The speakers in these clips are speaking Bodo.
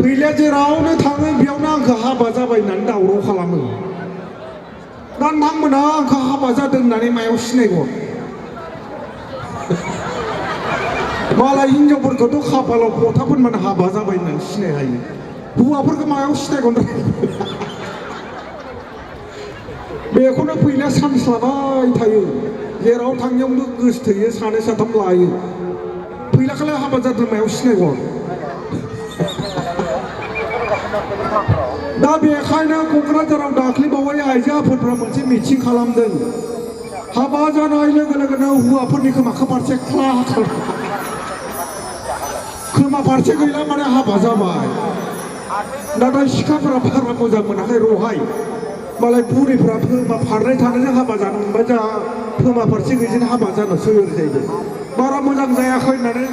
फैलाया जेरावनो थाङो बेयावनो आंखौ हाबा जाबाय होननानै दावराव खालामो दा नोंथांमोना आंखौ हाबा जादों होननानै मायाव सिनायगोन मालाय हिनजावफोरखौथ' खाफालाव फथाफोरमान हाबा जाबाय होननानै सिनाय हायो हौवाफोरखौ मायाव सिनायगोन बेखौनो फैलाया सानस्लाबाय थायो जेराव थांनायावनो गोसोथोयो सानै साथाम लायो फैलाखौलाय हाबा जादों मायाव सिनायगोन दा बेखायनो क'क्राझाराव दाख्लैबावै आइजो आफादफ्रा मोनसे मिटिं खालामदों हाबा जानाय लोगो लोगोनो हौवाफोरनि खोमाखौ फारसे ख्ला खोमा फारसे गैला माने हाबा जाबाय नाथाय सिख्लाफोरा बारा मोजां मोनाखै रहाय मालाय बुरिफ्रा खोमा फारनै थानायजों हाबा जानो मोनबाय जोंहा खोमा फारसे गैयिजों हाबा जानोसै ओरैजायबो बारा मोजां जायाखै होननानै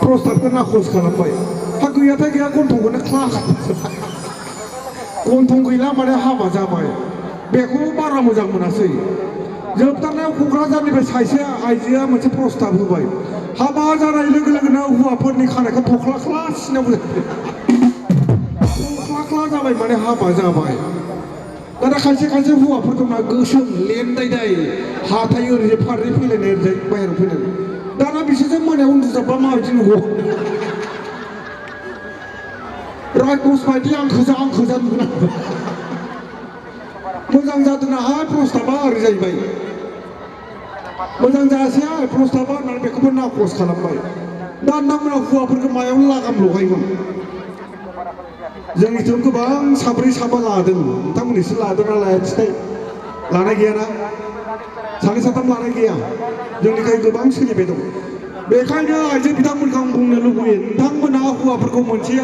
प्रस्ताबखौ नाखस खालामबाय हा गैयाथाय गैया गन्थंखौनो ख्ला गन्थं गैला माने हाबा जाबाय बेखौ बारा मोजां मोनासै जोबथारनायाव क'क्राझारनिफ्राय सासे आइजोआ मोनसे प्रस्ताब होबाय हाबा जानाय लोगो लोगोनो हौवाफोरनि खानायखौ थख्ला ख्ला सिनायाव थख्ला ख्ला जाबाय माने हाबा जाबाय दाना खायसे खायसे हौवाफोरखौ ना गोसोम लेनदायदाय हाथाय ओरैजाय फारनै फैलायनाय ओरैजाय बाहेरायाव फैनाय दाना बिसोरजों मोनायाव उन्दुजाबा माबायदि नुगौ रायखस बायदि आंखौ जा नुगोन मोजां जादोंना हाय प्रस्ताबा ओरै जाहैबाय मोजां जायासै प्रस्ताबा होननानै बेखौबो नाखस खालामबाय दा नोंथांमोना हौवाफोरखौ मायाव लागाम लगायगोन जोंनिथिं गोबां साब्रै साबा लादों नोंथांमोननिसो लादों ना लायाखिसै लानाय गैयाना सानै साथाम लानाय गैया जोंनिखाय गोबां सोलिबाय दं बेखायनो आइजो बिथांमोनखौ आं बुंनो लुबैयो नोंथांमोना हौवाफोरखौ मोनसे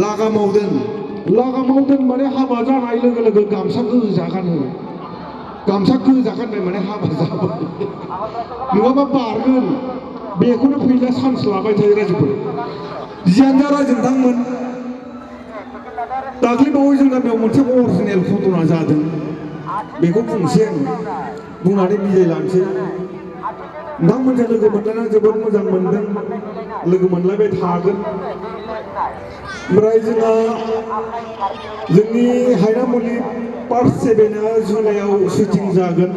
लागामाव दोन माने हाबा जानाय लोगो लोगो गामसा गोजा गानो गामसा गोजा गाननाय माने हाबा जाबाय नङाबा बारगोन बेखौनो फैला चान्स लाबाय थायो रायजोफोर जियानो जा रायजो नोंथांमोन दाख्लैबावै जों गामियाव मोनसे अरिजिनेल घटना जादों बेखौ बुंसै आं बुंनानै बिदाय लानोसै नोंथांमोनजों लोगो मोनलायना जोबोद मोजां मोनदों लोगो मोनलायबाय थागोन ओमफ्राय जोंहा जोंनि हायनामुलि पार्ट 7 जुलाइआव शुटिं जागोन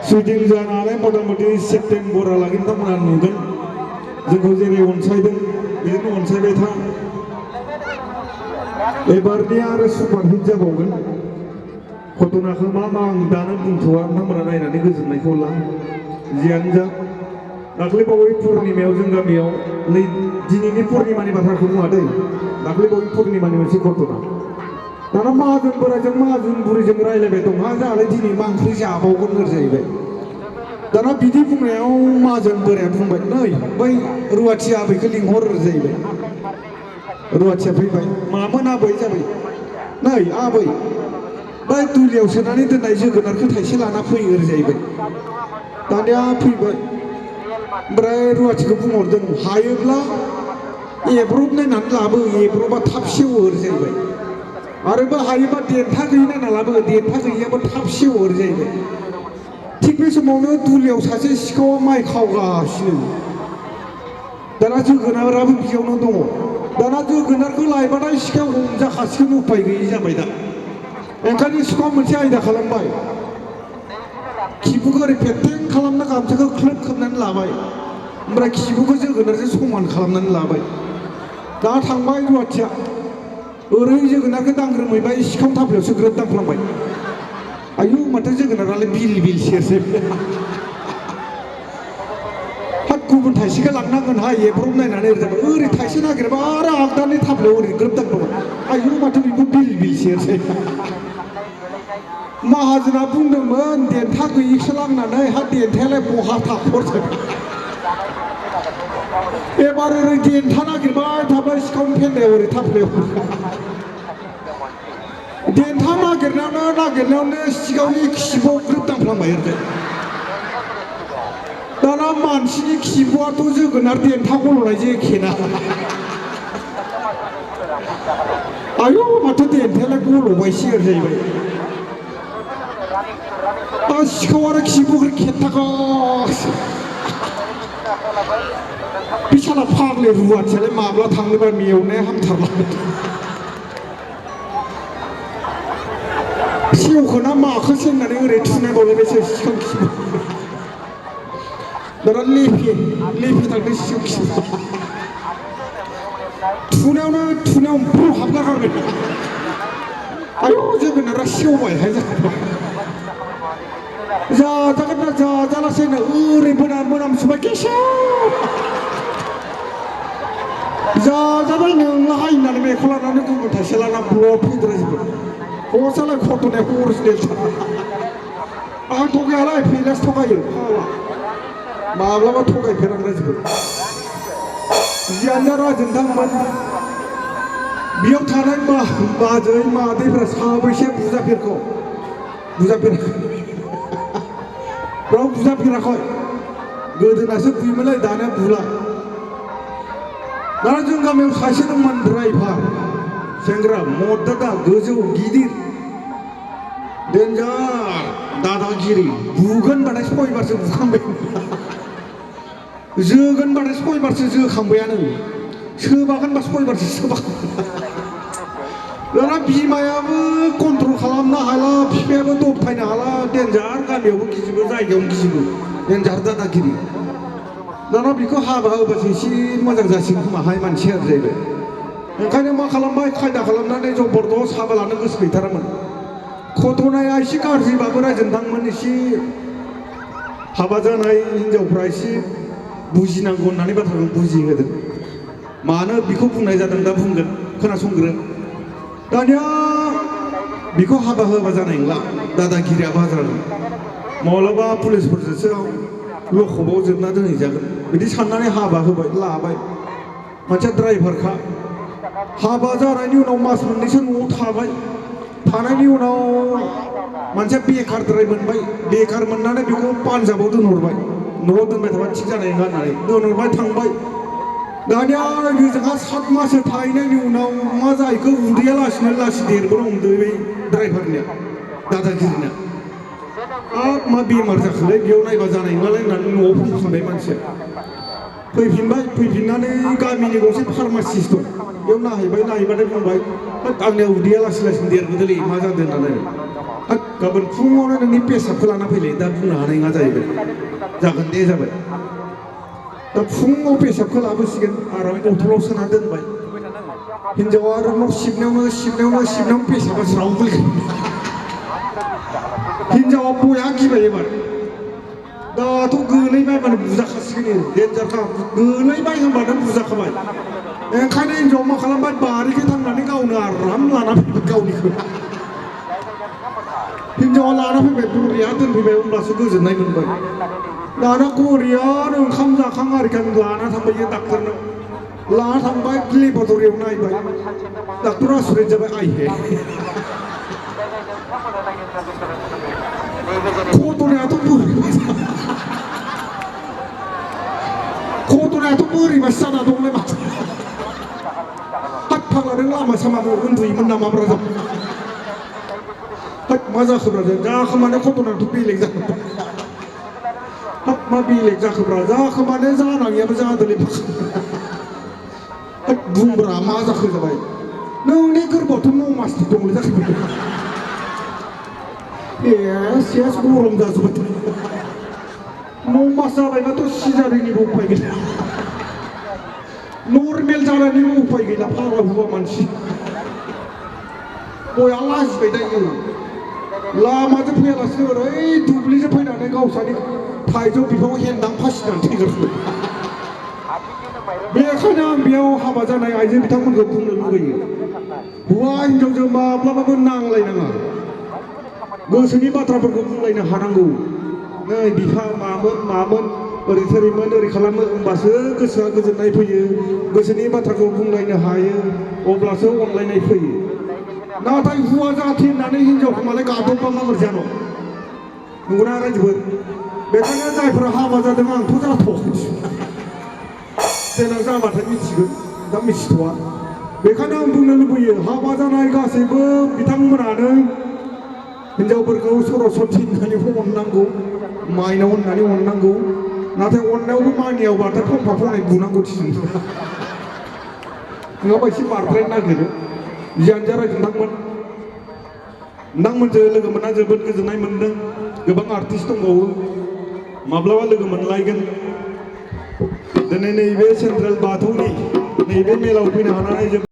शुटिं जानानै मथा मथि सेप्तेम्बरालागै नोंथांमोना नुगोन जोंखौ जेरै अनसायदों बिदिनो अनसायबाय था एबारनि आरो सुपारहिट जाबावगोन घटनाखौ मा आं दानो बुंथ'वा नोंथांमोना नायनानै गोजोननायखौ ला जियानो जा दाख्लैबावै पुर्निमायाव जों गामियाव नै दिनैनि पुर्निमानि बाथ्राखौ बुङा दै दाख्लैबावै पुर्निमानि मोनसे घटना दाना माहाजोन बोराइजों माहाजोन बुरैजों रायज्लायबाय दं हा जोंहालाय दिनै मा ओंख्रि जाबावगोन ओरै जाहैबाय दाना बिदि बुंनायाव माहाजोन बोराया बुंबाय नै बै रुवाथि आबैखौ लिंहर ओरै जाहैबाय रुवाथिया फैबाय मामोन आबै जाबाय नै आबै बै दुलियाव सोनानै दोननाय जोगोनारखौ थाइसे लाना फै ओरै जाहैबाय दानिया फैबाय ओमफ्राय रुवाथिखौ बुंहरदों हायोब्ला एब्रब नायनानै लाबो एब्रबा थाब सेवो ओरै जाहैबाय आरोबा हायोबा देन्था गैयि नायना लाबो देन्था गैयाबा थाब सेवो ओरै जाहैबाय थिग बे समावनो दुलियाव सासे सिखावा माइ खावगासिनो दाना जोगोनाराबो बियावनो दङ दाना जोगोनारखौ लायबाथाय सिखाव हमजाखासिगोन उफाय गैयि जाबाय दा ओंखायनो सिखावा मोनसे आयदा खालामबाय खिबुखौ ओरै फेथें खालामना गामसाखौ ख्लोब खोबनानै लाबाय ओमफ्राय खिबुखौ जोगोनारजों समान खालामनानै लाबाय दा थांबाय रुवाथिया ओरै जोगोनारखौ दांग्रोमहैबाय सिखाव थाफ्लायावसो ग्रोब दांफ्लांबाय आयु माथो जोगोनारालाय बिल बिल सेरसै हा गुबुन थाइसेखौ लांनांगोन हा एब्रब नायनानै ओरै जाबाय ओरै थाइसे नागिरबा आरो आगदानि थाफ्लायाव ओरै ग्रोब दांफ्लांबाय आयु माथो बेखौ बिल बिल सेरसै माहाजोना बुंदोंमोन देन्था गैयिखौसो लांनानै हा देन्थायालाय बहा थाखरसै एबार ओरै देन्था नागिरबाय थाबाय सिखावनि फेन्दायाव ओरै थाफ्लायाव देन्था नागिरनायावनो सिखावनि खिबुआव ग्रोब दांफ्लांबाय ओरैजाय दाना मानसिनि खिबुआथ' जोगोनार देन्था गल'नायजों एखेना आयु माथो देन्थायालाय गल'बायसो ओरै जाहैबाय सिखाव आरो खिबुखौ खेबथागासिनो बिसाला फाग्लि रुवाथियालाय माब्ला थाङोबा मेवनाया हामथारला सेवखोना माखोसो होननानै ओरै थुनाय बावलायबायसो सिखां खिबो दाना लेफे थांदों सिखां खिबो थुनायावनो हाबना गारबाय आयौ जोगोनारा सेवबायहाय जाजागोन ना जाजालासैनो ओरै मोनामसुबाय गेसाव जाजाबाय नोंलाहाय होननानै बेखौ लानानै गुबुन थाइसे लाना ब्लड फैद्रायजोबो हरसालाय खथ'नाया हरसिनेल आं थगायालाय फैलासो थगायो माब्लाबा थगायफेरांलायजोबो जियानो राजोनथांमोन बेयाव थानाय बाजै मादैफ्रा साबैसे बुजाफेराखै राव बुजाफेराखै गोदोनासो बुयोमोनलाय दानिया बुला दाना जों गामियाव सासे दंमोन ड्राइभार सेंग्रा मददा गोजौ गिदिर डेन्जार दादागिरि बुगोनबाथाय 6 बारसो बुखांबाय जोगोनबाथाय 6 बारसो जोखांबायानो सोबागोनबा 6 बारसो सोबागोन दाना बिमायाबो कन्ट्रल खालामनो हाला बिफायाबो दबथायनो हाला डेन्जार गामियावबो गिजोबो जायगायावनो गिजोबो डेन्जार दादागिरि दाना बेखौ हाबा होबासो एसे मोजां जासिगोन खोमाहाय मानसिया जाहैबाय ओंखायनो मा खालामबाय खायदा खालामनानै जबरदस्त हाबा लानो गोसो गैथारामोन खथ'नाया एसे गाज्रिबाबो रायजोनथांमोन एसे हाबा जानाय हिनजावफ्रा एसे बुजिनांगौ होननानै बाथ्राखौ बुजिहोदों मानो बेखौ बुंनाय जादों दा बुंगोन खोनासंग्रो दानिया बेखौ हाबा होबा जानाय नंला दादागिरिया बाजाराव माब्लाबा पुलिसफोरजोंसो लखबाव जोबना दोनहैजागोन बिदि साननानै हाबा होबाय लाबाय मानसिया ड्राइभारखा हाबा जानायनि उनाव मास मोननैसो न'आव थाबाय थानायनि उनाव मानसिया बेखारद्राय मोनबाय बेखार मोननानै बेखौ पान्जाबाव दोनहरबाय न'आव दोनबाय थाबा थिग जानाय नङा होननानै दोनहरबाय थांबाय दानिया जोंहा 7 मासो थाहैनायनि उनाव मा जाहैखो उदैया लासै देरबोनो हमदों बै ड्राइभारनिया दादागिरिना मा बेमार जाखोलै बेयाव नायबा जानाय नङालाय होननानै न'आव फैफिनबाय मानसिया फैफिननानै गामिनि गंसे फार्मासिस्ट दं बेयाव नायहैबाथाय बुंबाय आंनिया उदैया लासै देरबोदोंलै मा जादों होननानै गाबोन फुङावनो नोंनि पेसाबखौ लाना फैलाय दा बुंनो हानाय नङा जाहैबाय जागोन दे जाबाय दा फुङाव पेसाबखौ लाबोसिगोन आरामै बथलाव सोना दोनबाय हिनजावा आरो न' सिबनायावनो पेसाबा ज्राव गोलैगोन हिनजावा बया गिबाय एबार दाथ' गोलैबायबानो बुजाखासिगोन डेन्जारखा गोलैबाय होनबानो बुजाखाबाय ओंखायनो हिनजावा मा खालामबाय बारिखै थांनानै गावनो आराम लाना फैबाय गावनिखौ हिनजावा लाना फैबाय बुरिया दोनफैबाय होमब्लासो गोजोननाय मोनबाय दाना गरियानो ओंखाम जाखां आरिखां लाना थांबाय डाक्टरनाव लाना थांबाय लेबरेटरियाव नायबाय डाक्टरा आसुरित जाबाय आइहे खथ'नायाथ' बोरैबासो जाना दंलाय माथो हात फाग्ला नों लामा सामाबो उन्दुयोमोन नामा ब्रा मा जाखोब्रा जाखोमानो खथ'नायाथ' बेलेग जागोन मा बेलेग जाखोब्रा जाखोमानो जानाङियाबो जादोंलै बुंब्रा मा जाखो जाबाय नोंनि गोरबोआवथ' 9 मासनि दंलै जाखोबाय सेस गरम जाजोब्बाय 9 मास जाबायबाथ' सिजारिनिबो उपाय गैला नर्मेल जानायनिबो उपाय गैला फाग्ला हुआ मानसि बया लाजिबाय दायो लामाजों फैयालासिनो ओरै दुब्लिजों फैनानै गावसानि थाइजौ बिफाङाव हेन्दां फासिनानै थैगारबाय बेखायनो आं बेयाव हाबा जानाय आइजो बिथांमोनखौ बुंनो लुबैयो हौवा हिनजावजों माब्लाबाबो नांलायनाङा गोसोनि बाथ्राफोरखौ बुंलायनो हानांगौ नै बिफा मामोन ओरै थोरैमोन ओरै खालामो होमबासो गोसोआ गोजोननाय फैयो गोसोनि बाथ्राखौ बुंलायनो हायो अब्लासो अनलायनाय फैयो नाथाय हौवा जाथि होननानै हिनजावखौ मालाय गादबबा माबोरै जानो नंगौना रायजोफोर बेखायनो जायफोरा हाबा जादों आंथ' जाथ'वाखै देनां जाबाथाय मिथिगोन दा मिथिथ'वा बेखायनो आं बुंनो लुबैयो हाबा जानाय गासैबो बिथांमोनानो हिनजावफोरखौ सरस्वती होननानै अननांगौ माइनाव होननानै अननांगौ नाथाय अननायावबो मानियावबाथाय फंफा फंनै बुनांगौथिसो नङाबा एसे बारद्रायनो नागिरो जियानो जा रायजो नोंथांमोनजों लोगो मोनना जोबोद गोजोननाय मोनदों गोबां आर्टिस्ट दंबावो माब्लाबा लोगो मोनलायगोन दिनै नैबे सेन्ट्रेल बाथौनि नैबे मेलाव फैनो हानानै